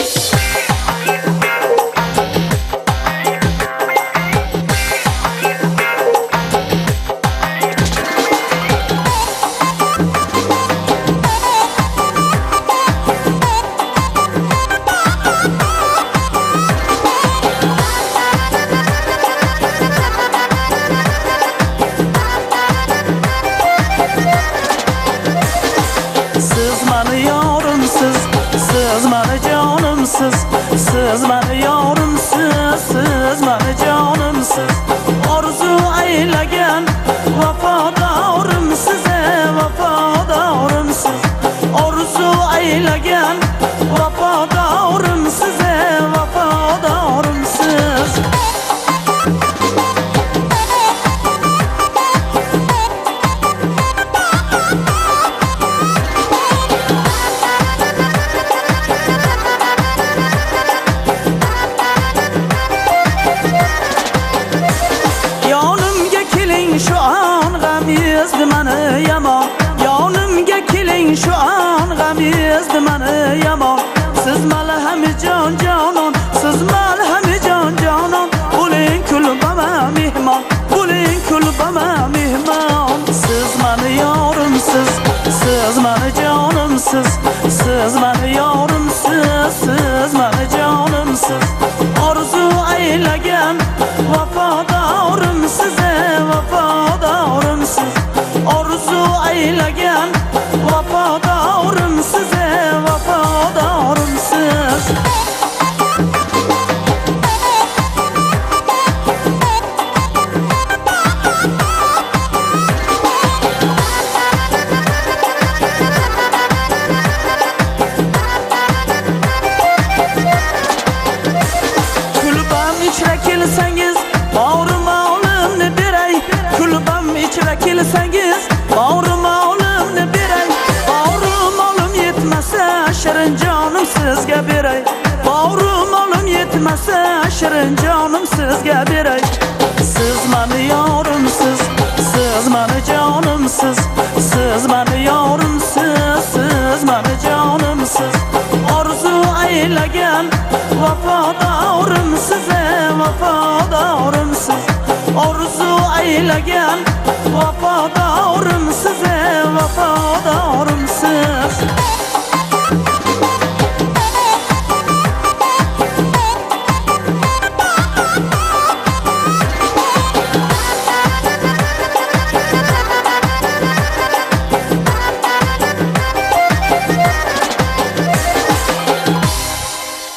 Siz mani yorimsiz, siz mani jonimsiz, siz mani yorimsiz, siz mani jonimsiz. Orzu aylagan vafodorimsiz, vafodorimsiz. Orzu aylagan vafodorimsiz, vafodorimsiz. Yonimga keling shu an, g'am yezdi mani yomon. Yonimga keling shu an, g'am yezdi mani yomon. Siz malhami jon jonon, siz malhami jon jonon. Bo'ling kulbama mehmon, bo'ling kulbama mehmon. Siz mani yorimsiz, siz mani jonimsiz, siz mani yorimsiz, siz mani jonimsiz. Orzu aylagan vafodorimsiz, vafodorimsiz. Orzu aylagan vafodorimsiz, vafodorimsiz. Kulbam ichra kelsangiz, bori molimni beray. Kulbam ichra kelsangiz, bori molimni beray. Bori molim yetmasa, shirin jonim sizga beray. Bori molim yetmasa, shirin jonim sizga beray. Siz mani yorimsiz, siz mani jonimsiz, siz mani yorimsiz, siz mani jonimsiz. Orzu aylagan vafodorimsiz, vafodorimsiz. Orzu aylagan vafodorimsiz, vafodorimsiz.